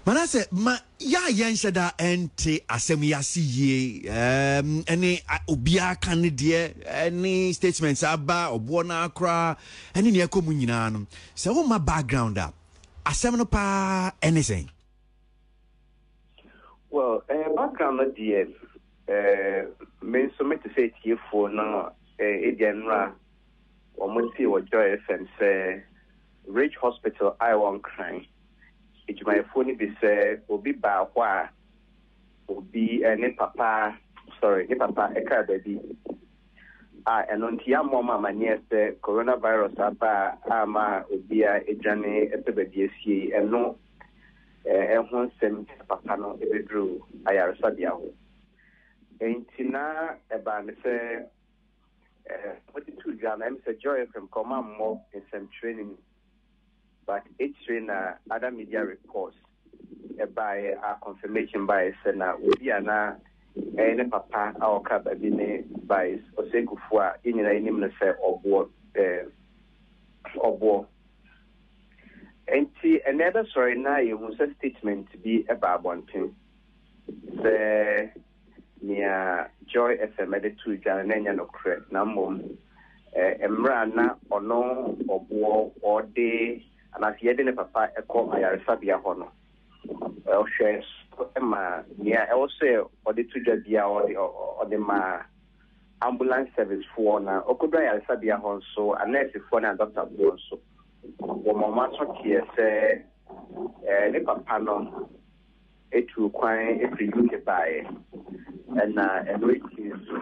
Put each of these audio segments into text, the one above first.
Manasɛ, ma yɛ a yɛnhyɛ da nte asɛm yi ase yie, ɛne obiara ka ne deɛ, ɛne statements aba, ɔboɔ no akora, ɛne nea ɛkɔ mu nyinaa no, sɛ woma background a, asɛm no paa ɛne sɛn? Well, background no deɛ, me nso mete sɛ atiefoɔ no, ebia nnora wɔn tee wɔ Joy FM sɛ Ridge Hospital a ɛwɔ Nkran, adwumayɛfoɔ no bi sɛ obi baa hɔ a obi ne papa, sorry, ne papa ɛkaa baabi a ɛno nti yɛammɔ wɔn amanneɛ sɛ coronavirus aba a ama obiara adwane pɛ baabi asie, ɛno ɛho nsɛm nti na papa no bɛduru ayaresabea hɔ. Enti na ɛbaa no sɛ wɔde too dwa no, ɛm sɛ Joy FM ka ɔma mmɔ nsɛmtwerɛ no mu, but akyire na other media reports ɛbaeɛ a confirmation baeɛ sɛ na obi a na ɛyɛ ne papa a ɔka baabi ne Bice Osei Kufuor a yɛn nyinaa yɛnim no sɛ ɔboɔ ɔboɔ. Enti ɛnɛ ɛbɛsɔre na yɛhu sɛ statement bi ɛba abɔnten sɛ nea Joy FM de too dwa no na ɛnyɛ nokorɛ, na mmom mmerɛ a na ɔno ɔboɔ ɔde anaasɛ yɛde ne papa kɔ ayaresabea hɔ no, ɔhwɛɛ so ma nea ɛwɔ sɛ ɔde to dwa biara ɔde ɔde maa ambulance service foɔ, na ɔkɔduru ayaresabea hɔ nso anɛɛsefoɔ ne adɔktafoɔ nso wɔma wɔn aso teɛ sɛ ne papa no tuu kwan firi UK baeɛ, ɛna ɛno akyi nso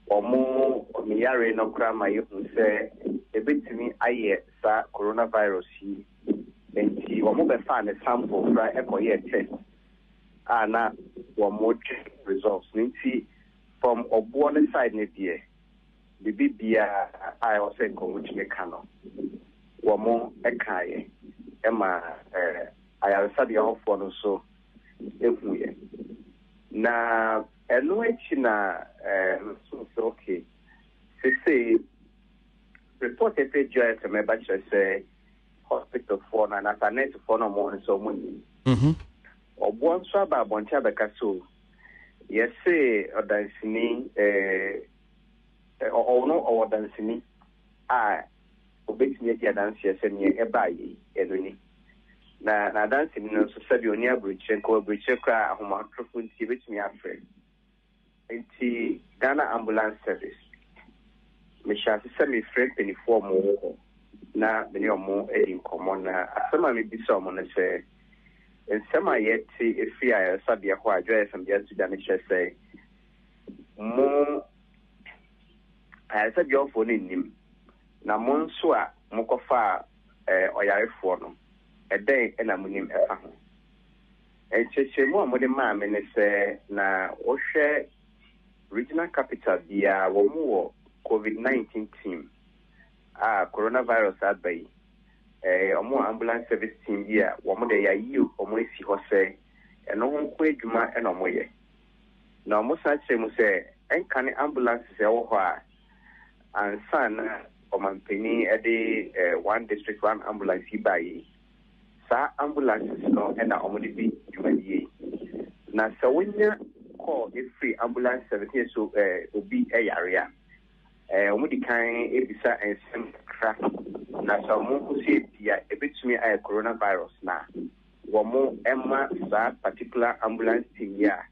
wɔn ne yare no koraa ma yɛhu sɛ ɛbɛtumi ayɛ saa coronavirus yi, nti wɔn bɛfaa ne sample koraa ɛkɔyɛɛ test a na wɔn twe results no. Nti from ɔboɔ no side no deɛ, biribi biara a ɛwɔ sɛ nka wɔtumi ka no, wɔn kaeɛ ma ayaresabea hɔfoɔ no nso huiɛ. Na ɛno akyi na nso sɛ okay, sesei report ɛfiri Joy FM ɛba kyerɛ sɛ hospitalfoɔ no anaasɛ anɛɛsefoɔ no wɔn nso wɔn nim. Ɔboɔ nso aba abɔnten abɛka so yɛse ɔdansini ɔno ɔwɔ dansini a obetumi adi adanseɛ sɛ nea ɛbaa yei ɛno ni. Na n'adanseni no nso sɛdeɛ ɔni aburokyire, nka aburokyire koraa ahomatorofo nti ebetumi afrɛ. Nti Ghana Ambulance Service, mehyɛ ase sɛ mefrɛ mpanimfoɔ a wɔwɔ hɔ na me ne wɔn adi nkɔmmɔ, na asɛm a mebisa wɔn no sɛ nsɛm a yɛte efiri ayaresabea hɔ a Joy FM de ato dwa no kyerɛ sɛ mo ayaresabeafoɔ no nnim, na mo nso a mokɔfaa ɔyarefoɔ no, ɛdɛn na monim ɛfa ho? Nkyerɛkyerɛmu a mode maa me ne sɛ na wohwɛ regional capital biara wɔn wɔ COVID-19 team a coronavirus aba yi, wɔn wɔ ambulance service team bi a wɔn de yɛayi wɔn asi hɔ sɛ ɛno ho nko adwuma na wɔyɛ. Na wɔsan kyerɛ mu sɛ ɛnka ne ambulances ɛwɔ hɔ a ansa na ɔmanpanin de one district one ambulance yi baa yi, saa ambulances no na wɔde di dwumadie yi. Na sɛ wonya call efiri ambulance service ne so obi yare a, wɔn di kan ebisa nsɛm kakra, na sɛ wɔn nso ebia ebetumi ayɛ coronavirus na wɔn ma saa particular ambulance team yi a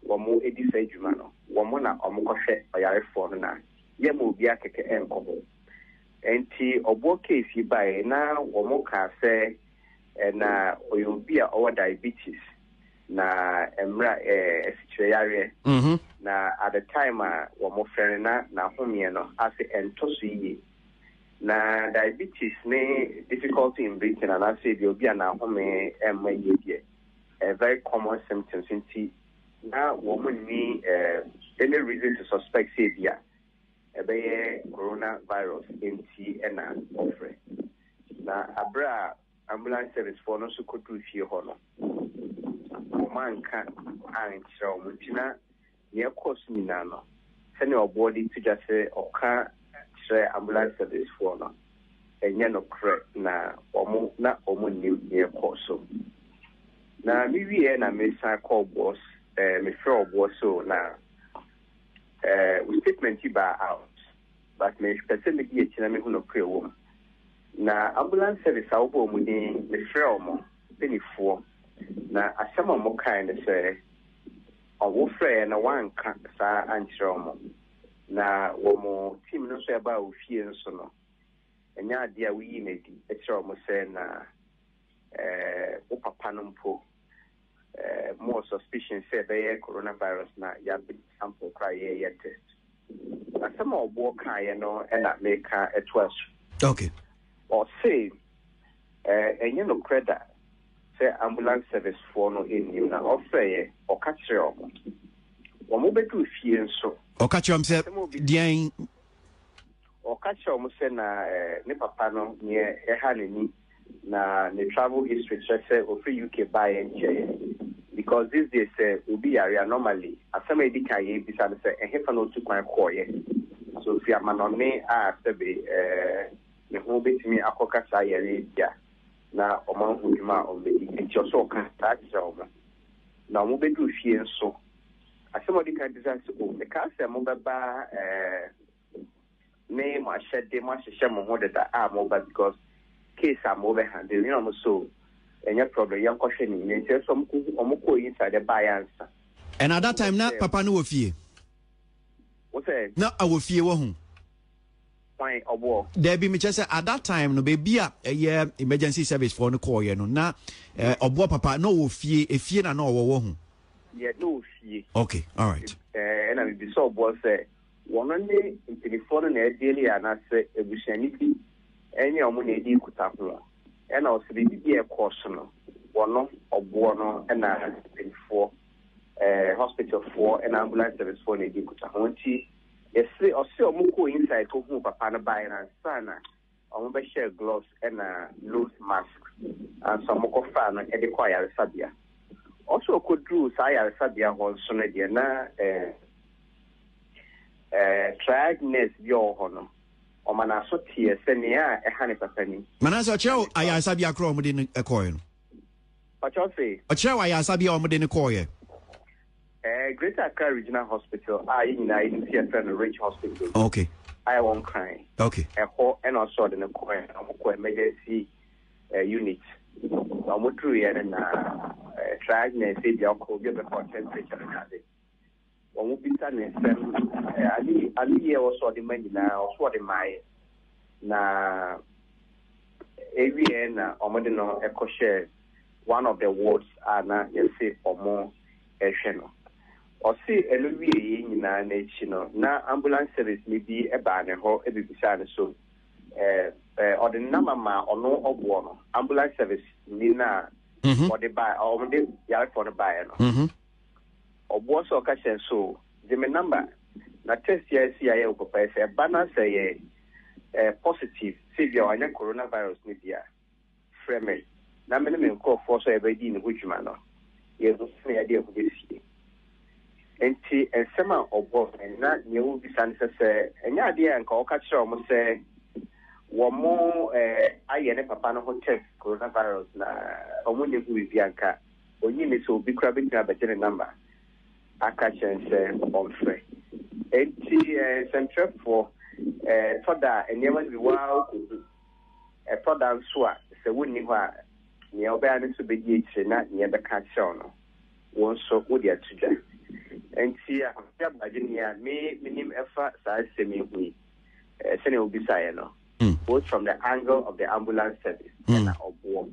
wɔn di saa adwuma no, wɔn na wɔn kɔhwɛ ɔyarefoɔ no na yɛma obiara kɛkɛ nkɔ hɔ. Nti ɔboɔ case yi baeɛ na wɔn kaa sɛ na ɔyɛ obi a ɔwɔ diabetes na mmerɛ asikyerɛ yareɛ, na at the time a wɔn frɛ no na n'ahomeɛ no ase ɛntɔ so yie. Na diabetes ne difficulty in breathing anaasɛ ebi obi a n'ahome ɛmma yie deɛ, very common symptoms, nti na wɔn nni any reason to suspect sɛ ebi a ɛbɛyɛ coronavirus nti ɛna ɔfrɛ. Na abere a ambulance service foɔ no nso kɔduru fie hɔ no, wɔn anka ankyerɛ wɔn, nti na nea ɛkɔɔ so nyinaa no, sɛnea ɔboɔ de to dwa sɛ ɔka kyerɛ ambulance service foɔ no, ɛnyɛ nokorɛ na wɔn na wɔn nnim deɛ ɛkɔɔ so. Na me wieɛ na me san kɔɔ boss eh, me frɛ ɔboɔ so na eh, wo statement yi baa out but me pɛ sɛ me di akyi na me hu nokorɛ wɔ mu. Na ambulance service a wobɔɔ mu din me frɛ wɔn mpanifoɔ na asɛm a wɔn kae ne sɛ wo frɛɛ no wanka saa ankyerɛ wɔn na wɔn team no nso ɛbaa wo fie nso no ɛnyɛ adeɛ a woyii no adi kyerɛ wɔn sɛ na eh, wo papa no mpo eh, mowɔ suspicion sɛ ɛbɛyɛ coronavirus na yɛabɛ sample koraa yɛyɛ test. Asɛm a ɔboɔ kaeɛ no na meka ɛtoa so. Okay. Ɔse eh, ɛnyɛ nokorɛ da sɛ ambulance service foɔ no nnim na ɔfrɛeɛ ɔka kyerɛɛ wɔn. Wɔn bɛduru fie nso. Ɔka kyerɛ wɔn sɛ deɛn? Ɔka kyerɛɛ wɔn sɛ na ne papa no neɛ ɛha n'ani na ne travel history kyerɛ sɛ ɔfiri UK baeɛ nkyɛeɛ because these days sɛ obi yare a normally asɛm a ɛdi kan yɛbisa no sɛ ɛhefa na ɔtu kwan kɔeɛ, so ɔfiri amanɔne a sɛbe ne ho bɛtumi akɔka saa yareɛ bi a na wɔn ahu dwuma a wɔbɛdi nti ɔsɛ ɔka saa kyerɛ wɔn. Na wɔn bɛduru fie nso asɛm a ɔdi kan bisa sɛ o mekaa sɛ mobɛba ne mo ahyɛde mo ahyehyɛ mo ho deda a mo ba because case a mo bɛ handle you know mo so ɛnyɛ problem yɛn kɔhwɛ ne nyina nti ɛsɛ ɔmo kɔ ɔmo kɔ inside ɛbaa yɛ ansa. And at that time na papa no wɔ fie. Wo sɛ. Na awɔ fie wɔ ho. Kwan ɔboɔ. Dabi mekyɛ sɛ at that time no baabi a ɛyɛ emergency service foɔ no kɔɔyɛ no na ɔboɔ papa na ɔwɔ fie efie na na ɔwɔ wɔ ho. Yɛ na ɔwɔ fie. Okay alright. Ɛɛ ɛna mebisa ɔboɔ sɛ Wɔn ne mpaninfoɔ no na ɛdeali anaasɛ abusuani bi ne wɔn na ɛdi nkutaho? Ɛna ɔsɛ biribi bi a ɛkɔɔ so no, wɔno, ɔboɔ no, ɛna mpaninfoɔ, eh, hospitalfoɔ ɛna ambulance servicefoɔ na ɛdi nkutaho. Nti yɛse, ɔse wɔn kɔɔ inside kɔhuu papa no baeɛ no ansa na Wɔbɛhyɛɛ gloves na nose mask ansa wɔkɔfaa no de kɔɔ ayaresabea. Ɔsɛ ɔkɔduruu saa ayaresabea hɔ nso no deɛ na eh, eh, triage nurse bi a ɔwɔ hɔ no, ɔma n'aso teɛ sɛ nea ɛha ne papa ni. Manase ɔkyerɛ wo ayaresabea korɔ a wɔde no kɔɔɛ no? Ɔkyerɛ se. Ɔkyerɛ wo ayaresabea a wɔde no kɔɔɛ? Eh, Greater Accra Regional Hospital a yɛn nyinaa yɛnim sɛ yɛfrɛ no Ridge Hospital. Okay. A ɛwɔ Nkran. Okay. Ɛhɔ ɛna ɔsɛ ɔde no kɔɛ na wɔn kɔ emergency eh, unit. Na wɔn duruiɛ no na eh, triage nurse bi a ɔkɔ obi a ɔbɛkɔ temperature no ade. Wɔn bisa ne nsɛm eh, ani ani yɛ ɔsɛ ɔde ma nyinaa ɔsɛ ɔde maaeɛ. Na ewieɛ na wɔde no ɛkɔhyɛ one of the wards a na yɛse wɔn rehwɛ no. Ɔse ɛno wieeɛ nyinaa no akyi no, na ambulance service ni bi baa ne hɔ bɛbisaa no so ɔde ne number maa ɔno ɔboɔ no, ambulance service ni no a ɔde baa, wɔde yarefoɔ no baeɛ no. Ɔboɔ sɛ ɔka kyerɛ no so gye me number na test yi a ɛsi ayɛ wo papa yi sɛ ɛba na sɛ ɛyɛ positive sɛ ebia wanya coronavirus no bi a, frɛ me na me ne me nkurɔfoɔ nso a yɛbɛdi ne ho dwuma no, yɛahu sɛnea yɛde yɛn ho bɛsie. Enti nsɛm a ɔbɔɔ no, na nea wɔrebisa ne sɛ, sɛ ɛnyɛ adeɛ a anka ɔka kyerɛ wɔn sɛ wɔn eh, ayɛ ne papa no ho test coronavirus na wɔn nni ho biribi anka ɔnyi ne sɛ obi koraa bɛtumi abɛgye ne namba aka kyerɛ no sɛ ɔmfrɛ. Enti eh, nsɛmtwerɛfoɔ, eh, tɔ da a nneɛma no bi waa wokɔhu. Ɛtɔ da nso a, sɛ wonni hɔ a, nea wobɛyɛ ara ne sɛ wobɛdi akyire na nea ɛbɛka akyerɛ wo no, wo nso wode ato dwa. Enti Akwasi Aboagye, nea me menim ɛfa saa nsɛm yi ho yi, sɛnea wobisaeɛ no, both from the angle of the ambulance service ɛna ɔboɔ,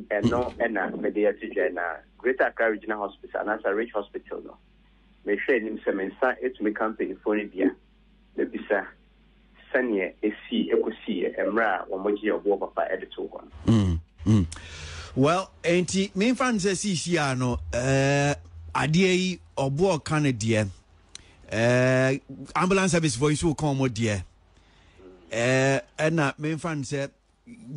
ɛno ɛna mede ato dwa. Na Greater Accra Regional Hospital anaasɛ Ridge Hospital no, mehwɛ anim sɛ me nsa tumi ka mpanimfoɔ no bi a, mɛbisa sɛdeɛ ɛsii kɔsiiɛ mmerɛ a wɔgyee ɔboɔ papa de too hɔ no. Mm, mm. Well, enti memfa no sɛ seesei a no eh, adeɛ yi ɔboɔ ɔka no deɛ eh, ambulance service foɔ yi nso ka wɔn deɛ eh, ɛna memfa no sɛ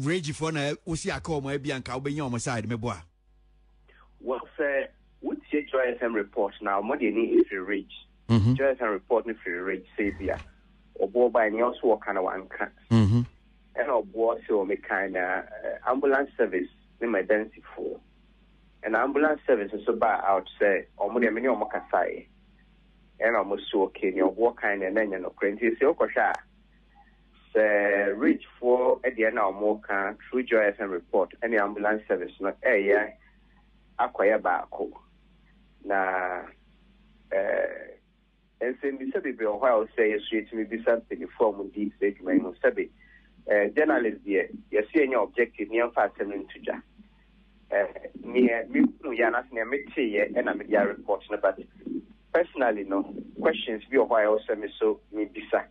regifoɔ na wosi aka wɔn abi anka wobɛnya wɔn side meboa. Well, sɛ wotie Joy FM report na wɔn deɛ ne ɛfiri Ridge. Mm-hmm. Joy FM report no firi Ridge sɛ bi a ɔboɔ bae nea ɔso wɔka no wanka. Mm-hmm. Ɛna ɔboɔ se wɔ mekae na ambulance service ne m'adansifoɔ. Ɛna ambulance service nso baa out sɛ ɔmo deɛ me ne ɔmo kasaeɛ. Ɛna ɔmo se okay nea ɔboɔ kan deɛ na ɛnyɛ nokorɛ. Nti sɛ wokɔhwɛ a sɛ Ridge foɔ deɛ na ɔmo ka True Joy FM report ɛne ambulance service no ɛyɛ akɔyɛ baako. Na ɛɛ. Nsɛmmisa bebree wɔ hɔ a ɛwɔ sɛ yɛn nso yɛtumi bisa mpanyinfoɔ a wɔdi saa adwuma yi ho. Sɛbe, eh, journalist deɛ, yɛse yɛnyɛ objective na yɛmfa asɛm no nto dwa. Eh, neɛ mehunuiɛ anaasɛ neɛ meteeɛ ɛna mede areport no, but personally no, questions bi wɔ hɔ a ɛwɔ sɛ me so mebisa.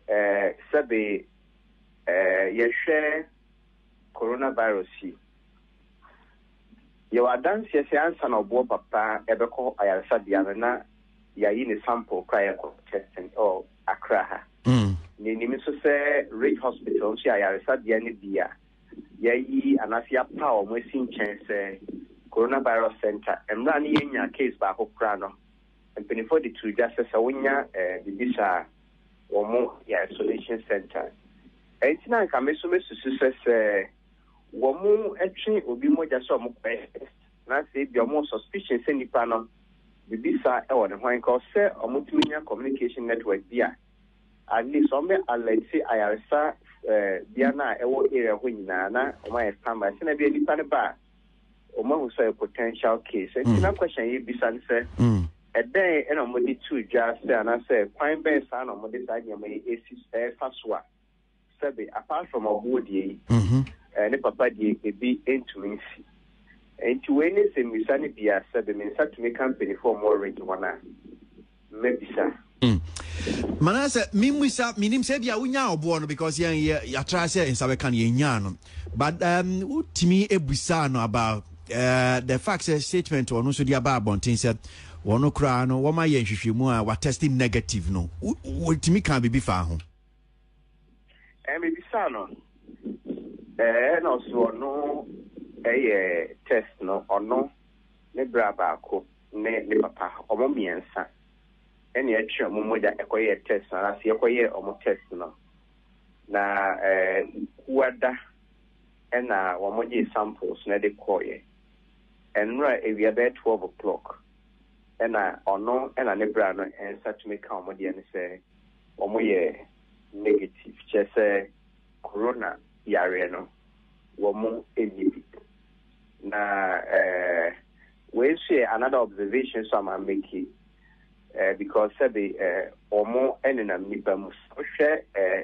Eh, sɛbe, eh, yɛhwɛ coronavirus yi, Yɛwɔ adanseɛ sɛ ansa na ɔboɔ papa ɛbɛkɔ ayaresabea no na yɛayi ne sample koraa yɛkɔ testing ɛwɔ Accra ha. Menim nso sɛ Ridge Hospital nso yɛ ayaresabea no bi a yɛayi anaasɛ yɛapaw wɔn asi nkyɛn sɛ coronavirus center. Mmerɛ a ne yɛnya case baako koraa no, mpanimfoɔ de too dwa sɛ sɛ wonya biribi saa a, wɔn yɛ isolation center. Ɛnti na anka me nso mɛsusu sɛ sɛ Wɔtwe obi mogya sɛ wɔkɔyɛ test na sɛ ebia wɔwɔ suspicion sɛ nipa no biribi saa wɔ ne ho a, nka ɔsɛ wɔtumi nya communication network bi a at least wɔbɛ alert ayaresa bea no a ɛwɔ area hɔ nyinaa na wɔayɛ standby sɛnea ebia nipa no ba a wɔahu sɛ ɔyɛ potential case. Nti na question yi bisa ne sɛ ɛdɛn na wɔde to dwa sɛ anaasɛ kwan bɛn saa na wɔde saa nneɛma yi esi ɛfa so a Sɛbe, apart from ɔboɔ deɛ yi, eh, ne papa deɛ ebi ntumi nsi. Nti wei ne nsɛmmisa no bi a sɛbe me nsa tumi ka mpaninfoɔ a wɔwɔ ridge hɔ no a, mɛbisa. Manasɛ, memmisa, menim sɛ ebia wonyaa ɔboɔ no because yɛn yɛ yɛatra sɛ nsa bɛka no yɛnyaa no. But um, wotumi ebusaa no about the fact sɛ statement ɔno nso de aba abɔnten sɛ wɔn koraa no wɔn ayɛ nhwehwɛmu a watɛste negative no, wotumi kaa biribi faa ho? Ɛɛ mebisaa no ɛɛ na ɔso ɔno ɛyɛ test no ɔno ne bra baako ne ne papa ɔmo mmiɛnsa ɛna ɛtwe ɔmo mogya ɛkɔyɛɛ test no anaasɛ yɛkɔyɛɛ ɔmo test no na ɛɛ kuada ɛna wɔn gyee samples no ɛde kɔɔyɛ ɛnora awia bɛyɛ 12 o'clock ɛna ɔno ɛna ne bra no ɛnsa tumi ka ɔmo deɛ no sɛ wɔn yɛ negative kyerɛ sɛ corona yareɛ no wɔn nni bi. Na eh, wei nso yɛ another observation nso a ma make eh, because sɛbe eh, wɔn nenam nipa mu. Wohwɛ eh,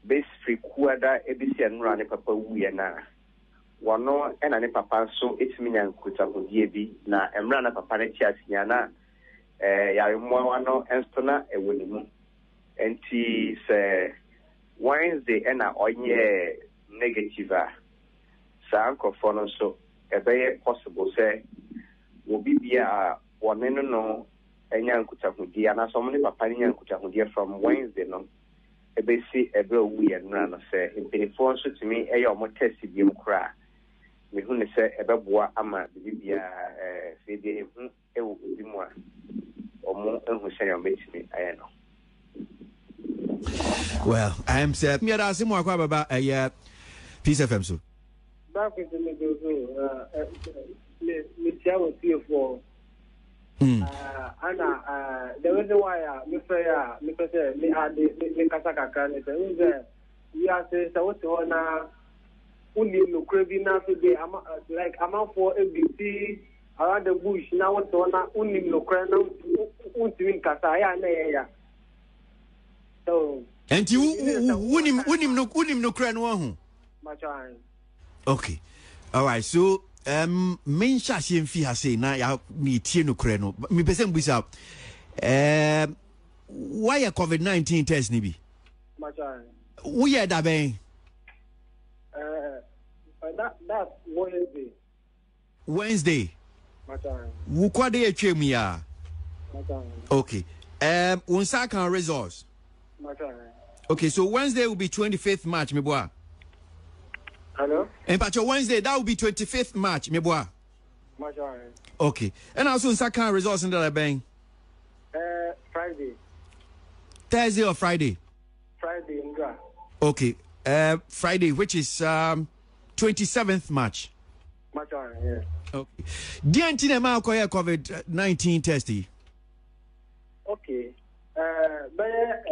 bɛsifiri kuada ebisi ɛnora ne papa wuiɛ no a, wɔno ɛna ne papa nso etumi nya nkutahodie bi na mmerɛ na papa no te ase nyinaa na eh, yare mmoawa no nso na ɛwɔ ne mu. Nti sɛ Wednesday ɛna ɔnyɛɛ negative a, saa nkorɔfoɔ no nso ɛbɛyɛ possible sɛ obi bia a wɔne no no anya nkutahodie anaasɛ wɔn ne papa no nya nkutahodie from Wednesday no ɛbɛsi ɛberɛ a ɔwuiɛ nnora no, sɛ mpanyinfoɔ nso tumi yɛ wɔn test biom koraa a, mehu no sɛ ɛbɛboa ama biribi biara eh, sɛ ebia ehu wɔ obi mu a, wɔahu sɛnea wɔbɛtumi ayɛ no. Well, I am sɛ yɛda ase mu akɔ ababa ɛyɛ Peace FM so. Baako sɛ me do so metia wɔ tiefoɔ. Ana the reason why a mefrɛ yɛ a mepɛ sɛ me ade me kasa kakra ne sɛ wohu sɛ wiase sɛ wote hɔ na wonni nokorɛ bi na afei de ama like amanfoɔ ebisi around the bush na wote hɔ na wonnim nokorɛ na wontumi nkasa ɛyɛ a na ɛyɛ ya. So nti wonim wonim no wonim nokorɛ no ahu. Okay, alright, so um, menhyɛ aseɛ mfi ha sei na yɛtie nokorɛ no. Mepɛ sɛ mbisa um, woayɛ covid-19 test no bi? Woyɛ da bɛn? That Wednesday. Wednesday. Wukɔ de atwa mu ya. Okay. Wo nsa aka results. Okay, so Wednesday will be 25th March, me boa. Hello? Mpacho Wednesday, that will be 25th March, me boa. Okay. And also nsa kan results in the bank. Friday. Thursday or Friday? Friday. Friday ndra. Okay, Friday which is 27th March. March, yeah. Okay. Deɛ nti na ɛma akɔyɛ COVID-19 test yi? Okay. Bɛyɛ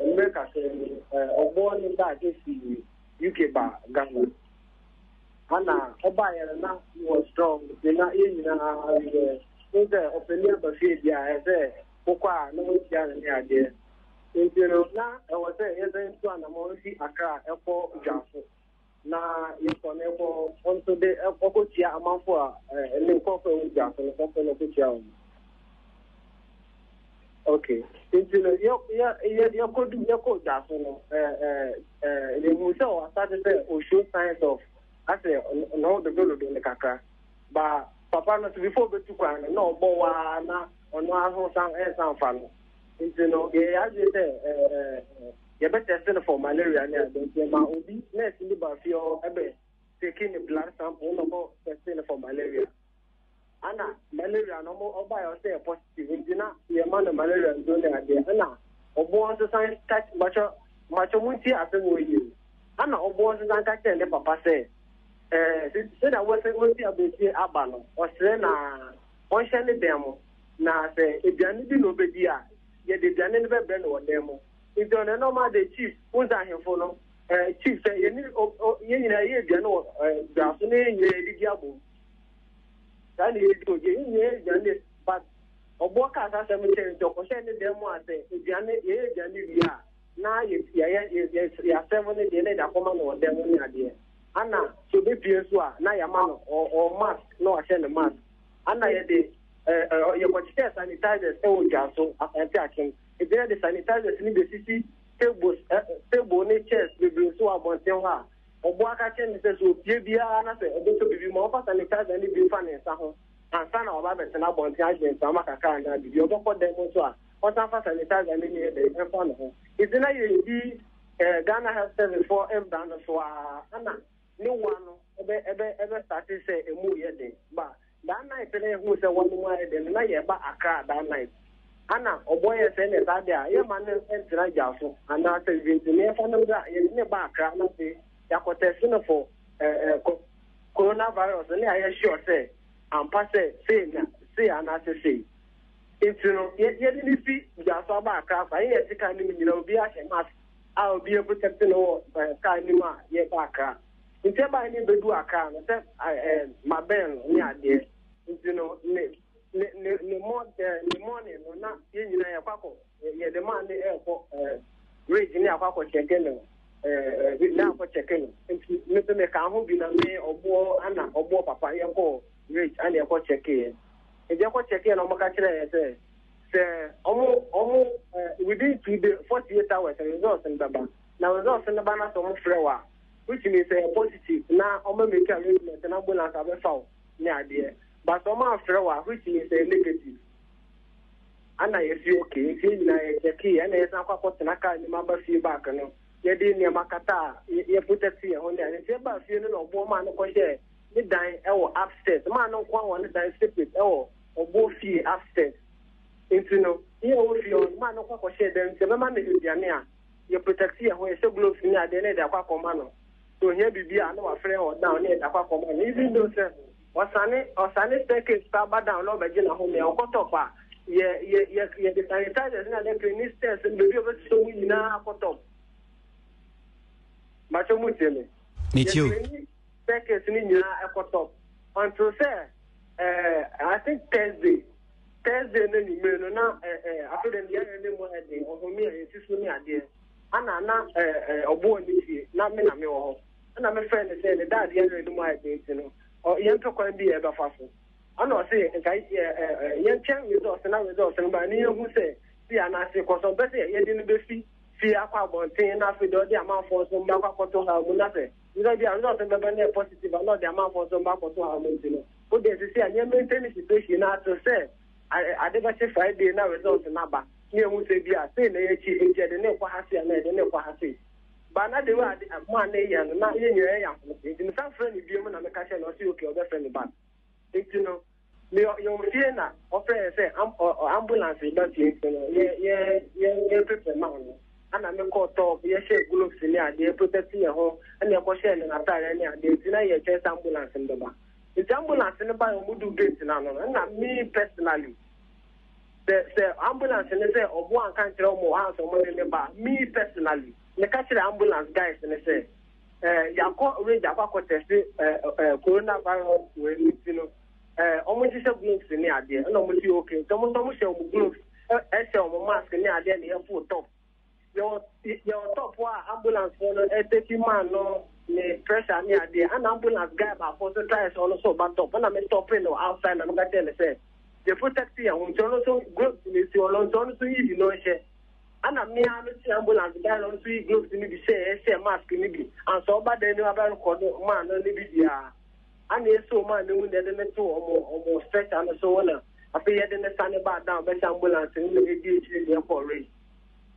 mmerɛ kakra ni, ɔboɔ ne bag esi UK ba Ghana. Ana ɔbaeɛ no na wɔ strong nti na yɛn nyinaa yɛ n sɛ ɔpanin aba fie deɛ a ɛsɛ wokɔ a na woahyia no ne adeɛ. Nti no na ɛwɔ sɛ yɛsan tu anamɔ fi Accra ɛkɔ Dwaso na yɛkɔ no ɛkɔ ɔnso de ɔkɔkyia amanfo a ne nkurɔfo a ɛwɔ Dwaso no kɔkɔ no ɔkɔkyia wɔn. Okay. Nti no yɛ yɛ yɛ yɛkɔdu yɛkɔ Dwaso no ɛɛ ɛɛ yɛhu sɛ ɔasate sɛ ɔshow signs of asɛ ne ho dodododo ne kakra. Ba papa no so before obetu kwan no na ɔbɔ waa na ɔno ara ho san ɛnsan fa no. Nti no yɛyɛ adwene sɛ ɛɛ yɛbɛtɛste no for malaria ne ade nti ɛma obi nurse bi ba fie hɔ ɛbɛ take ne blood sample na ɔkɔ tɛste no for malaria. Ana malaria no ɔmo ɔbaeɛ ɔsɛ yɛ positive nti na yɛma no malaria nsuo ne adeɛ ɛna ɔboɔ nso san ka makyɛ makyɛ mo ntie asɛm wɔ yie ana ɔboɔ nso san ka kyerɛ ne papa sɛ ɛɛ sɛdeɛ wɔsɛ wɔsi abɛsie aba no ɔsrɛ na ɔnhyɛ ne dan mu na sɛ aduane bi na ɔbɛdi a yɛde aduane no bɛbrɛ no wɔ dan mu nti ɔno ɛna ɔma de chief wonsa ahemfo no ɛɛ chief sɛ yɛne yɛn nyinaa yɛ aduane wɔ ɛɛ dwa so ne yɛn nyinaa yɛdidi abom Saa na yɛdi ogye yɛn nyinaa aduane but ɔboɔ kaa saa asɛm kyerɛ nti ɔkɔhyɛɛ ne dan mu a sɛ aduane yɛyɛ aduane wie a na yɛyɛ yɛasɛm ne deɛ na yɛde akɔma no wɔ dan mu ne adeɛ ana sɛ ɔbɛpie nso a na yɛama no ɔ mask na wahyɛ ne mask ana yɛde yɛkɔkyekyɛɛ sanitizers ɛwɔ dwa so Asante Akyem nti na yɛde sanitizers no bɛsisi tables table ne chairs bebree nso wɔ abɔnten hɔ a Ɔboa ka kyerɛ no sɛ sɛ opue biara na sɛ ɔbɛtɔ biribi mu a, ɔmfa sanitizer no bi mfa ne nsa ho ansa na waba abɛtena abɔnten agye mframa kakra anaa biribi. Ɔbɛkɔ dan mu nso a, ɔnsan mfa sanitizer no nyɛ dɛn mfa ne ho. Nti na yɛredi eh, Ghana Health Service foɔ mmara no so ara ana ne wa no ɛbɛ ɛbɛ ɛbɛ starte sɛ emu yɛ den. Ba That night na yɛhuu sɛ wɔn mu ayɛ den no, na yɛreba Accra that night. Ana ɔbɔ yɛn sɛ ɛnna saa de a, yɛmma no ntena gya so anaasɛ biribi nti no, yɛmfa no mbra, yɛde no ba Accra na afei yɛakɔ test no for eh, eh, coronavirus ne ayɛ sure sɛ ampa sɛ sei na sei anaasɛ sei. Nti no, yɛde no fi gya so aba Accra fa, yɛn yɛte car no mu nyinaa, obi ahyɛ mask a obi protect no wɔ eh, car no mu a yɛba Accra. Nti ɛbaeɛ ne bɛdu Accra no sɛ ɛɛ mabɛn no ne adeɛ nti no ne ne ne ne mɔ ɛɛ ne morning no na yɛn nyinaa yɛkɔ akɔ yɛde maa ne ɛɛkɔ ɛɛ ridge ne akɔ akɔ kyɛke no ɛɛ ɛɛ ne akɔ kyɛke no nti me nso meka ho bi na me ɔboɔ ana ɔboɔ papa yɛkɔ ridge ana yɛkɔ kyɛke yɛ nti yɛkɔ kyɛke yɛ na wɔn ka kyerɛ yɛ sɛ sɛ wɔn wɔn ɛɛ within 2 days 48 hours results no bɛba na results no ba na sɛ wɔn frɛ wɔ a, which means sɛ ɛyɛ positive na ɔma make arrangement na ambulance abɛfa wo ne adeɛ, but sɛ ɔma amfrɛ wo a, which means ɛyɛ negative. Ana yɛsi okay nti yɛn nyinaa yɛ kyɛkee ɛna yɛsan akɔ akɔtena car no mu aba fie back no yɛde nneɛma kata a yɛ protect yɛn ho ne adeɛ. Nti yɛbaa fie no na ɔboɔ maa no kɔhyɛɛ ne dan ɛwɔ upstairs, maa no nko wɔ ne dan separate ɛwɔ ɔboɔ fie upstairs. Nti no yɛ ɛwɔ fie hɔ no maa no kɔ akɔhyɛɛ dan nti ɛbɛma no aduane a yɛ protect yɛn ho, yɛhyɛ gloves ne adeɛ na yɛde akɔ akɔma no. Sɛ ohia biribi a na wafrɛ wɔ down na yɛde akɔ akɔma no. Even though sɛ ɔsane ɔsane staircase pa ba down na ɔbɛgye n'ahome a, ɔkɔ top a, yɛ yɛ yɛ yɛde sanitizers ne adeɛ clean ne stairs no baabi a ɔbɛsosɔ mu nyinaa akɔ top. Bakyɛ mu tie me. Metie o. Yɛ clean staircase no nyinaa ɛkɔ top until sɛ ɛɛ I think Thursday. Thursday no anwummere no na afei de ne yare no mu ayɛ den, ɔhome a yɛsi so ne adeɛ. Ana na ɔboɔ ne fie na me na mewɔ hɔ. Ɛna mefrɛ no sɛ ne dad yare no mu ayɛ den nti no, yɛmpɛ kwan bi a yɛbɛfa so. Ana ɔse nka yɛntwɛn results na results no ba ne yɛhu sɛ si anaase kɔ so ɔmpɛ sɛ yɛde no bɛfi fie akɔ abɔnten na afei deɛ ɔde amanfoɔ nso mma akɔ akɔto ha mu na sɛ result bi a results no bɛba no yɛ positive a na ɔde amanfoɔ nso mma akɔto ha mu nti no, wo deɛ sisi a nneɛma maintain situation na ato sɛ ade bɛkye Friday na result no aba na ehu sɛ bi a sei na ɛyɛ akyi nti yɛde ne kɔ ha sei anaa yɛde ne kɔ ha sei ba na de wei ade maa ne yɛ no na yɛn nyinaa yɛ ahomete nti mesan frɛ no bio mu na meka kyerɛ no ɔse okay ɔbɛfrɛ me back nti no me yɛwɔ fie na ɔfrɛ yɛ sɛ ambulance ba fie nti no yɛ yɛ yɛ yɛ prepare ma no. Ɛna me kɔɔ top, yɛhyɛɛ gloves ne adeɛ protect yɛn ho, ɛna yɛkɔhyɛɛ no n'ataadeɛ ne adeɛ, nti na yɛtwɛn sɛ ambulance no bɛba. Nti ambulance no baeɛ wɔn duu gate no ano no, ɛna me personally, sɛ sɛ ambulance no sɛ ɔbo anka nkyerɛ wɔn wɔ ha sɛ wɔn de ne ba, me personally, meka kyerɛ ambulance guys no sɛ, ɛɛ yɛakɔ range akɔ akɔ test ɛɛ ɛɛ coronavirus wei nti no, ɛɛ wɔn nhyehyɛ gloves ne adeɛ, ɛna wɔn si okay, nti wɔn nso wɔn hyɛ wɔn gloves. Ɛhyɛ wɔn mask ne adeɛ na yɛfo top. Yɛwɔ yɛwɔ top hɔ a ambulance foɔ no ɛteki man no ne pressure ne adeɛ. Ɛna ambulance guy baako nso try sɛ ɔno nso ɔba top. Ɛna me stop no outside na meka kyerɛ no sɛ yɛ protect yɛn ho nti ɔno nso gloves na esi hɔ no nti ɔno nso yi bi na ɔnhyɛ. Ɛna me ara me te ambulance guy no ɔno nso yi gloves no bi hyɛ ɛhyɛ mask no bi ansa ɔba dan no abɛ record man no ne bibiara. Ana esoo maa ne mu na yɛde no too wɔn wɔn stretcher no so na afei yɛde no sane baa down bɛhyɛ ambulance no na yɛdi akyire na yɛkɔɔ Ridge.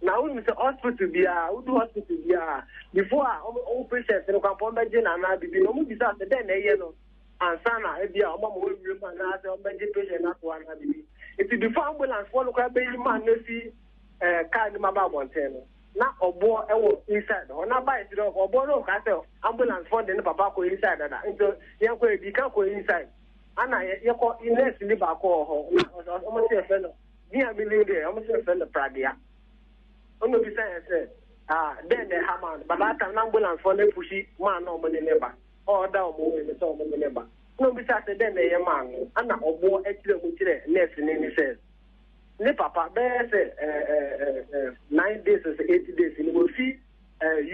Na wonim sɛ hospital biara wodu hospital biara before a wɔn wɔn patient no kwan pɔn bɛgye no anaa biribi no wɔn bisa sɛ dɛn na ɛyɛ no ansa na ebi a wɔn ama wɔawie mu anaasɛ wɔn bɛgye patient no ato anaa biribi. Nti before ambulance foɔ no koraa bɛyi man no afi ɛɛ car no mu aba abɔnten no na ɔboɔ wɔ inside hɔ na bae si dɛ ɔboɔ no ɔkaa sɛ ambulance foɔ de ne papa kɔ inside dada nti yɛnkɔ yɛdi kan kɔ inside ana yɛkɔ nurse ni baako wɔ hɔ na ɔmo sɛ yɛfrɛ no din a menim deɛ ɔmo sɛ yɛfrɛ no Pragea ɔna obisa yɛn sɛ ah dɛn na ɛha maa no but that time na ambulance foɔ no apushi maa na ɔmo de ne ba ɔda ɔmo wɔ ne sɛ ɔmo de ne ba na obisa sɛ dɛn na ɛyɛ maa no ana ɔboɔ akyerɛ mu kyerɛ nurse ni ne sɛ Ne papa, bɛyɛ sɛ 9 days sɛ 8 days ni wɔfi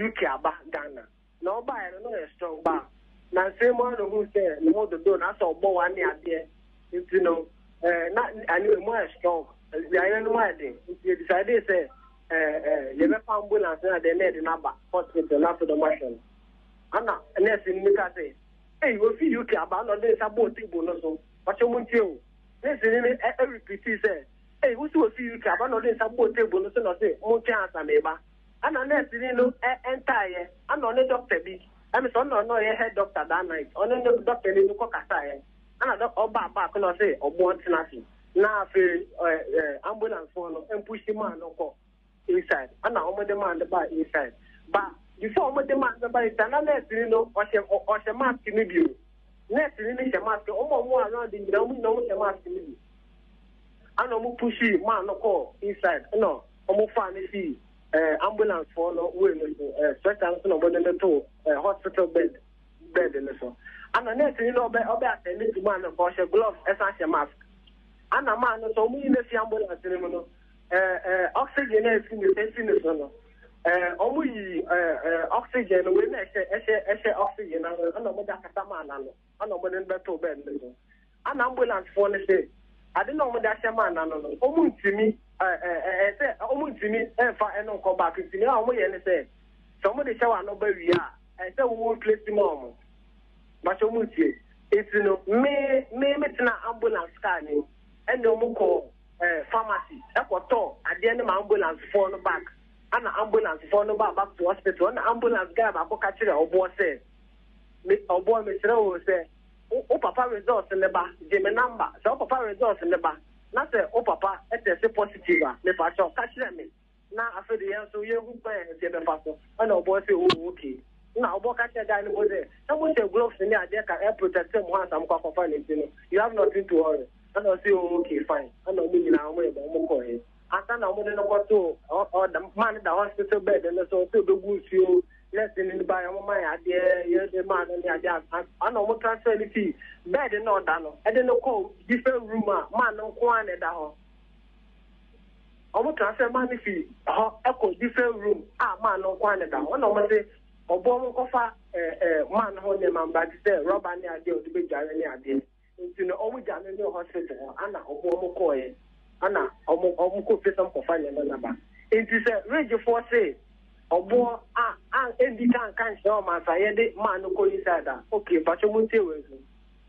UK aba Ghana. Na ɔbaeɛ no na ɔyɛ strong ba. Na nsɛm mu ano hu sɛ ne ho dodo na asɛ ɔbɔ wa ne adeɛ. Nti no na ane emu ayɛ strong. Yareɛ no mu ayɛ den. Nti yɛ decide sɛ yɛbɛfa ambulance na adeɛ na yɛde no aba hospital na afei dɔm ahwɛ no. Ana nurse no ka sɛ, ei wɔfi UK aba na ɔde nsa bɔɔ table no so. Ɔkyɛ mu ntie o. Nɛɛseni no repeatii sɛ, Ei, wo se wafi UK aba? Na ɔde nsa bɔɔ table no so na ɔse, Montwɛn ansa mereba. Ɛna nɛɛseni no ɛntaeɛ, ɛna ɔne dɔkta bi, ɛme sɛ ɔno na ɔyɛ head doctor that night, ɔne ne dɔkta ni no kɔ kasaeɛ. Ɛna dɔ ɔbaa back na ɔse ɔboɔ ntena ase. Na afei ambulance foɔ no mpushi maa no kɔ inside. Ɛna wɔde maa no baa inside. Ba before wɔde maa no bɛba inside, na nɛɛseni no ɔhyɛ ɔhyɛ mask no bi o. Nurse ni no hyɛ mask, wɔn a wɔwɔ around nyinaa wɔn nyinaa wɔhyɛ mask no bi. Ɛna wɔn pushi man no kɔɔ inside, ɛna wɔn faa no fii ɛɛ ambulance foɔ no way no so, ɛɛ stretcher no so na wɔde no too ɛɛ hospital bed no so. Ɛna nurse ni no ɔbɛ ɔbɛ attend to man no, ɔhyɛ gloves ɛsan hyɛ mask. Ɛna man no so wɔn yi no fi ambulance no mu no, ɛɛ ɛɛ oxygen na esi ne esi ne so no. Ɛɛ wɔn yi ɛɛ ɛɛ oxygen no wei na ɛhyɛ ɛhyɛ ɛhyɛ oxygen ano ɛna wɔn de akata maa n'ano ɛna wɔn de no bɛto bed no so. Ɛna ambulance foɔ no sɛ ade na wɔn de ahyɛ maa n'ano no wɔn ntumi ɛɛ ɛɛ sɛ wɔn ntumi ɛnfa ɛno nkɔ back nti nea wɔn yɛ ne sɛ sɛ wɔn de hyɛ wɔn ano ba wie a ɛsɛ wɔn replace ma wɔn bakyɛ wɔn ntie eti no me me me tena ambulance car ne mu ɛna wɔn kɔ ɛɛ pharmacy ɛkɔtɔ adeɛ no ma ambulance foɔ no back. Ana ambulance foɔ no baa back to hospital ɛna ambulance guy baako ka kyerɛ ɔboɔ sɛ me ɔboɔ mesrɛ wo sɛ wo papa results ne ba gye me number sɛ wo papa results ne ba na sɛ wo papa test positive a mepakyɛw ka kyerɛ me na afei de yɛn nso yɛhu kwan a yɛn nso yɛbɛfa so. Ɛna ɔboɔ sɛ oh okay. Na ɔboɔ ka kyerɛ guy no mpo sɛ sɛ mohyɛ gloves ne adeɛ ka ɛ protect mo ho ansa mokɔ akɔfa no nti no you have nothing to worry. Ɛna ɔse oh okay fine. Ɛna ɔmo nyinaa ɔmo yɛ dɛn ɔmo kɔɔɛ. Ansa na wɔde no kɔtoo ɔda maa no da hospital bed no so sɛ ɔbɛgu nsuo nurse no ba yɛ wɔn maa adeɛ yɛde maa no ne adeɛ ana wɔn transfer no fii bed no ɔda no ɛde no kɔ different room a maa no nko ara na ɛda hɔ wɔn transfer maa no fii hɔ ɛkɔ different room a maa no nko ara na ɛda hɔ ɛna wɔn se ɔbɔ wɔn nkɔfa ɛɛ ɛɛ maa no ho nneɛma mba te sɛ rɔba ne adeɛ a ɔde bɛdware ne adeɛ. Nti no ɔmo gya no ne hospital hɔ ana ɔmo ɔmo kɔɔɛ ana ɔmo ɔmo kɔ fie sɛ ɔmo kɔfa nneɛma no aba. Nti sɛ Ridgefoɔ se ɔboɔ a a ɛndi ka nka nkyerɛ ɔmo ansa yɛde man no kɔ inside a, ok mpakyɛw montie wei nso.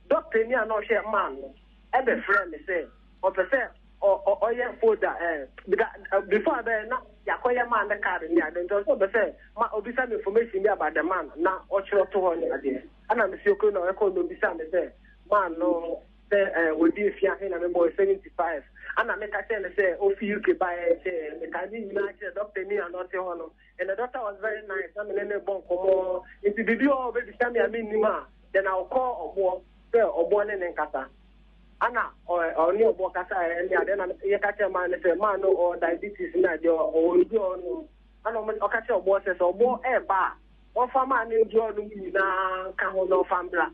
Doctor ni a na ɔhwɛ man no ɛbɛ frɛɛ me sɛ ɔpɛ sɛ ɔ ɔ ɔyɛ folder ɛɛ bika before ɛbɛyɛ na yakɔyɛ man no card ne adeɛ nti ɔsɛ ɔpɛ sɛ ma obisa me information bi about the man na ɔkyerɛ to hɔ ne adeɛ. Ɛna mesi okay na ɔkɔ na obisa me sɛ man no. Sɛ eh, wɔdi mfe ahe na mebɔɔ 75. Ana meka kyerɛ no sɛ ofi UK baeɛ nkyɛɛ. Meka ne nyinaa kyerɛ dɔkta ni a na ɔte hɔ no. And the doctor was very nice, na me ne no bɔ nkɔmmɔ. Nti biribi wɔ hɔ a ɔbɛbisa me a mennim a, then I will call ɔboɔ sɛ ɔboɔ ne ne nkasa. Ana ɔne ɔboɔ kasa ɛne adeɛ na yɛka kyerɛ maa no sɛ maa no ɔwɔ diabetes ne adeɛ ɔwɔ nnuro a ɔnom. Ana ɔka kyerɛ ɔboɔ sɛ sɛ ɔboɔ ɛreba a, ɔmfa maa no nnuro a ɔnom nyinaa nka ho na ɔmfa mbra.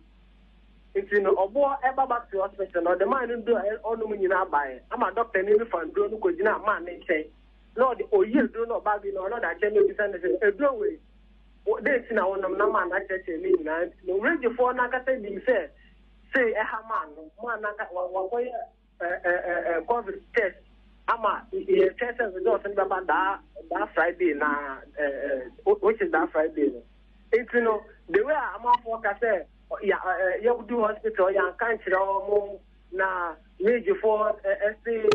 Nti no ɔboɔ ɛba back to hospital no ɔde maa no nnuro a ɔnom nyinaa baeɛ ama doctor ni no fa nnuro no kɔgyinaa maa no nkyɛn na ɔde ɔyi aduro no ɔbaa bi no ɔno ɔde akyɛ no ebisa no sɛ aduro wei dɛn nti na wonom na maa no akyerɛkyerɛ ne nyinaa nti no regyefoɔ no ankasa nim sɛ sei ɛha maa no maa no anka wakɔyɛ covid test ama yɛtwɛn sɛ results no bɛba daa daa Friday na which is that Friday no nti no the way a amanfoɔ ka sɛ ya yɛdu hospital yɛanka nkyerɛ wɔn na regyefoɔ ɛse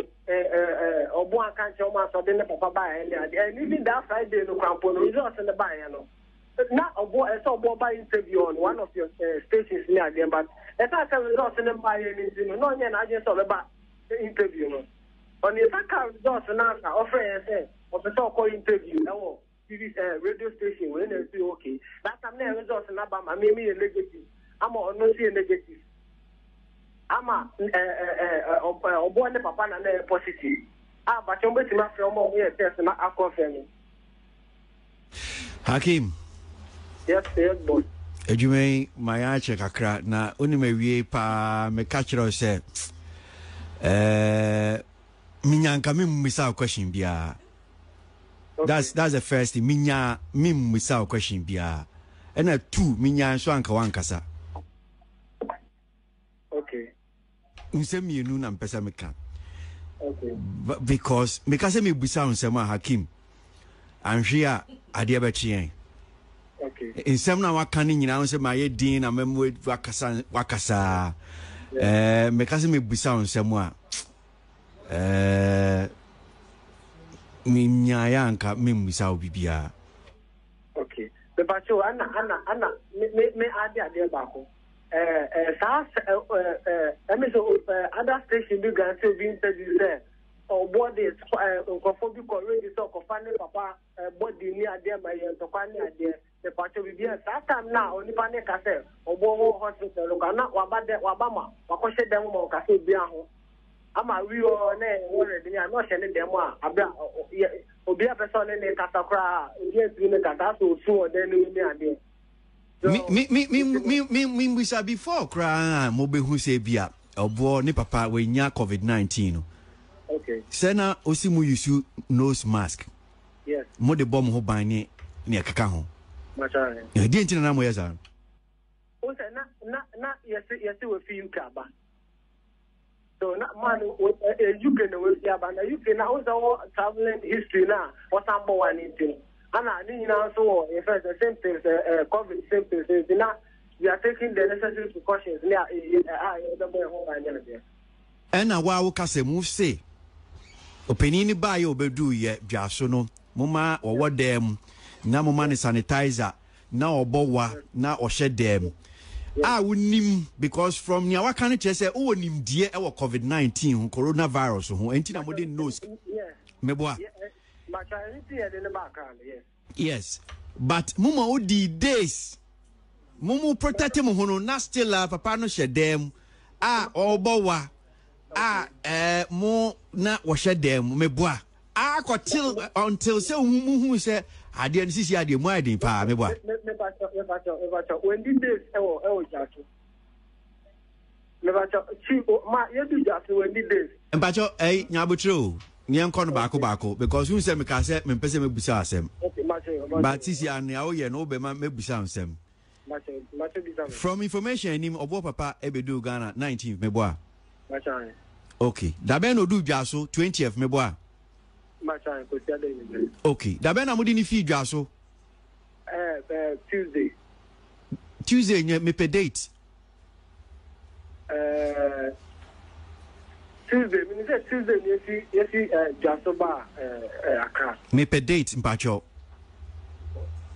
ɔbo anka nkyerɛ wɔn asɔde ne papa baeɛ ne adeɛ and even that Friday no koraa mpo no results no baeɛ no na ɔbo ɛsɛ ɔbo ɔba interview on one of your stations ne adeɛ but ɛsan sɛ results no mbaeɛ no nti no na ɔnyɛ n'adwene sɛ ɔbɛba interview no ɔne nsa ka results no ansa ɔfrɛ yɛn sɛ ɔpɛ sɛ ɔkɔ interview ɛwɔ TV radio station wei na ɛsi okay that time na results no aba ma me meyɛ negative ama ɔno nso yɛ negative ama ɔboɔ ne papa na na ɛyɛ positive a bakyɛ wɔbɛtumi afrɛ wɔn a wɔyɛ test na akɔfɛ no. Hakim. Yes, yes, boss. Adwuma yi ma yɛn akyɛ kakra na wonim awie paa meka kyerɛ wo sɛ eh, menya nka memmisa wo question biara. That's, that's the first thing. Menya memmisa wo question biara. Ɛna two, menya nso anka wankasa. Okay. Nsɛm mmienu na mpɛ sɛ meka. Okay. Because meka sɛ mebisa wo nsɛm a Hakim anhwe a adeɛ bɛkye yɛn. Okay. Nsɛm na waka no nyinaa sɛ mayɛ din na mɛmu wakasa wakasa. Eh, meka sɛ mebisa wo nsɛm a eh, menyaeɛ anka memmisa wo biribiara. Okay. Mepakyɛw ana ana ana me me me ade adeɛ baako. Ɛɛ saa ɛɛ ɛmi sɛ ɛɛ other station bi grant obi interview sɛ ɔboɔ de ɛɛ nkurɔfoɔ bi kɔ radio sɛ ɔkɔfa ne papa ɛɛ body ne adeɛ ma yɛ ntɔkwa ne adeɛ mepakyɛw biribi a saa time na onipa ne ka sɛ ɔboɔ wɔ hospital no kora na waba dɛ waba ma wakɔhyɛ dɛm ma ɔkasa obi aho ama wi ɔ ne wɔrɛ de ne a na ɔhyɛ ne dɛm a abira yɛ obi a pɛ sɛ ɔne ne kasa koraa obi antumi ne kasa asɛ osu wɔ dan no mu ne adeɛ. Me me me me me me me mbisa before koraa mo bɛ hu sɛ bi a ɔboɔ ne papa wanya covid 19 no. Okay. Sɛ na osi mo yusu nose mask. Yes. Mo de bɔ mo ho ban ne ne ɛkeka ho. Makyɛ. Ɛdeɛ nti na na mo yɛ saa. O sɛ na na na yɛse yɛse wɔ fi UK aba. So na man no UK na wafi aba na UK na wo sɛ wɔ traveling history na wɔsan bɔ wa ne nti no ana ne nyinaa nso wɔ yɛfrɛ sɛ symptoms ɛ covid symptoms nti na we are taking the necessary precautions ne a a yɛbɛbɔ yɛn ho ban ne adeɛ. Ɛna wo a wo kasa mu se ɔpanin no baeɛ a ɔbɛduu yɛ dwaso no moma ɔwɔ dan mu na moma no sanitizer na ɔbɔ wa na ɔhyɛ dɛm a wonim because from nea waka no kyerɛ sɛ wowɔ nimdeɛ ɛwɔ covid 19 ho coronavirus ho ɛnti na mode nose meboa yes but moma wodi days mo mo protect mo ho no na still a papa no hyɛ dɛm a ɔbɔ wa a ɛɛ mo na wɔhyɛ dɛm meboa Akɔ till until sɛ ohun mu hu sɛ adeɛ no sisi adeɛ mu ayɛ den paa meboa. Mepakyɛ mepakyɛ mepakyɛ wendi days ɛwɔ ɛwɔ gya so mepakyɛ chi ma yɛdu gya so wendi days. Mpakyɛ ɛyi nyabotrɛ o neɛ nkɔ no baako baako because hu sɛ meka sɛ mempɛ sɛ mɛbusa asɛm but sisi a nea woyɛ no wobɛma mɛbusa nsɛm from information anim ɔboɔ papa ɛbɛduu Ghana 19th meboa. Ok dabɛn na oduu dwaso 20th meboa. Ok dabɛn na mode ne fii dwaso. Eh, eh, Tuesday. Tuesday nyɛ mepɛ date. Eh, Tuesday, menim sɛ Tuesday ni yɛsi yɛsi eh, dwaso ba eh, eh, Accra. Mepɛ date mpakyɛw.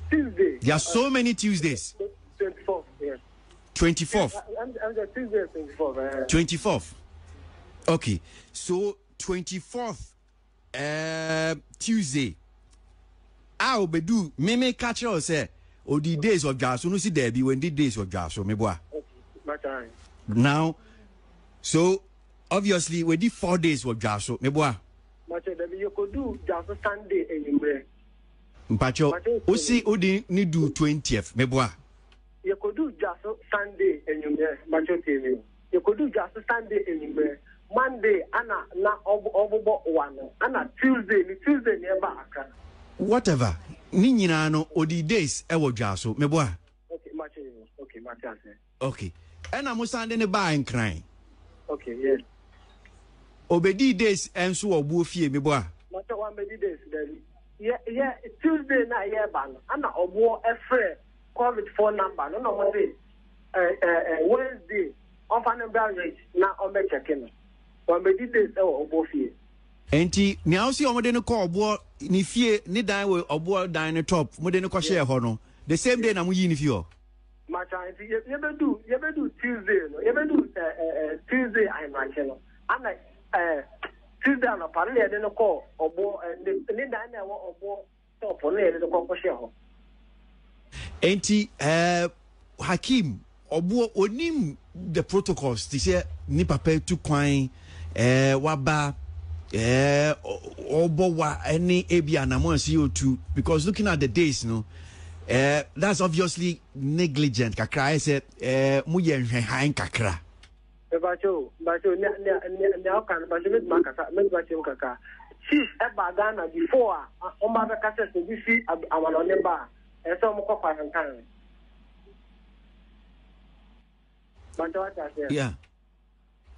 Tuesday. There are so many Tuesdays. 24th, yes. 24th. Tuesday 24th. 24th. Okay. So 24th Tuesday a obedu meme ka kyerɛ wo sɛ odi days of dwaso no si daabi wendi days of dwaso meboa. Now so obviously wedi 4 days wɔ dwaso meboa. Makyɛ dabi yɛkɔduu dwaso Sunday anwummerɛ. Mpakyɛ wosi wode ne du 20th meboa. Yɛkɔduu dwaso Sunday anwummerɛ, mpakyɛ tie me o. Yɛkɔduu dwaso Sunday anwummerɛ, Monday ana na ɔbobɔ wa no, ana Tuesday ne Tuesday na yɛbaa Accra. Whatever, ne nyinaa no ɔdii days wɔ dwaso, meboa? Okay, makyɛ o, okay, mate aseɛ. Okay, ɛna mo san de no baa Nkran? Okay, yes. Ɔbɛdii days nso wɔ ɔboɔ fie, meboa? Makyɛ, wambɛdi days, dabi. Yɛ, yɛ, Tuesday na yɛreba no, ana ɔboɔ frɛ Covid foɔ number no na ɔmo se ɛ ɛ ɛ Wednesday ɔnfa no mbra Ridge na ɔmbɛ check no. Wambɛdi days ɛwɔ ɔboɔ fie. Enti nea wose wɔde no kɔɔ ɔboɔ ne fie ne dan wɔ ɔboɔ dan no top mode no kɔhyɛɛ hɔ no the same day na moyii no fii hɔ? Macha nti yɛbɛdu yɛbɛdu Tuesday no yɛbɛdu ɛ ɛ ɛ Tuesday ahemakye no ana ɛ Tuesday anɔpa no na yɛde no kɔɔ ɔboɔ ɛ ne ne dan na ɛwɔ ɔboɔ Top no yɛde no kɔ kɔhyɛ hɔ. Enti eh, Hakeem, ɔboɔ onim the protocols te sɛ ne papa atu kwan eh, waba eh, ɔbɔ wa ɛne ebi anamɔ ɛsɛ yɛ otu because looking at the days no eh, that's obviously negligent kakra ayɛ sɛ eh, mo yɛ nhwɛhan kakra. Mepakyɛ o, mepakyɛ o, nea nea nea nea ɔka no, mepakyɛ mɛtumi akasa, mɛtumi akyerɛ mu kakra. Chief ɛbaa Ghana before a wɔn ba bɛka sɛ sɛ obi fi amanɔne ba a, ɛsɛ sɛ wɔn kɔ quarantine. Mepakyɛ wate aseɛ? Yeah.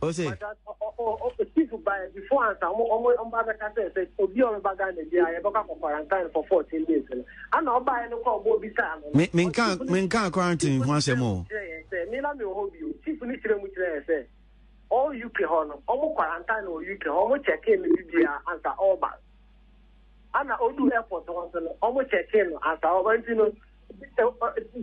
Ose. Chief baeɛ before ansa wɔn wɔn wɔn ba bɛka sɛ sɛ obi a ɔbɛba Ghana bi a yɛbɛkɔ akɔ quarantine for 14 days no. Ana ɔbaeɛ no kɔ ɔbɔ obi saa no. Me menka menka quarantine ho asɛm o. Kyerɛ yɛn sɛ me na me wɔ hɔ bio. Chief no kyerɛ mu kyerɛ yɛn sɛ all UK hɔ no wɔn quarantine wɔ UK hɔ wɔn check in no bibiara ansa ɔreba. Ana odu airport hɔ nso no wɔn check in no ansa ɔreba nti no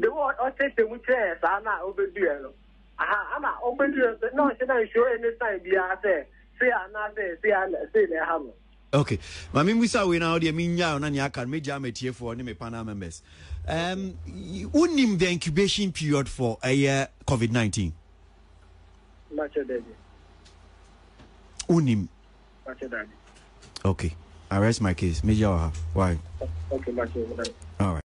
the way ɔkyerɛkyerɛ mu kyerɛ yɛn saa na obedu yɛn no. Aha ana obedu yɛn nso na ɔhyɛ na nsuo any sign biara sɛ sei anaasɛ sei ana sei na ɛha no. Okay. Ma me mbisa wei na wodeɛ menyaa na nea aka no mɛgya ama atiefoɔ ne me panel members. Wonim the incubation period for ɛyɛ COVID-19? Makyɛ dabi. Wonim? Makyɛ dabi. Okay. I rest my case. Major, why? Okay, makyɛ. All right.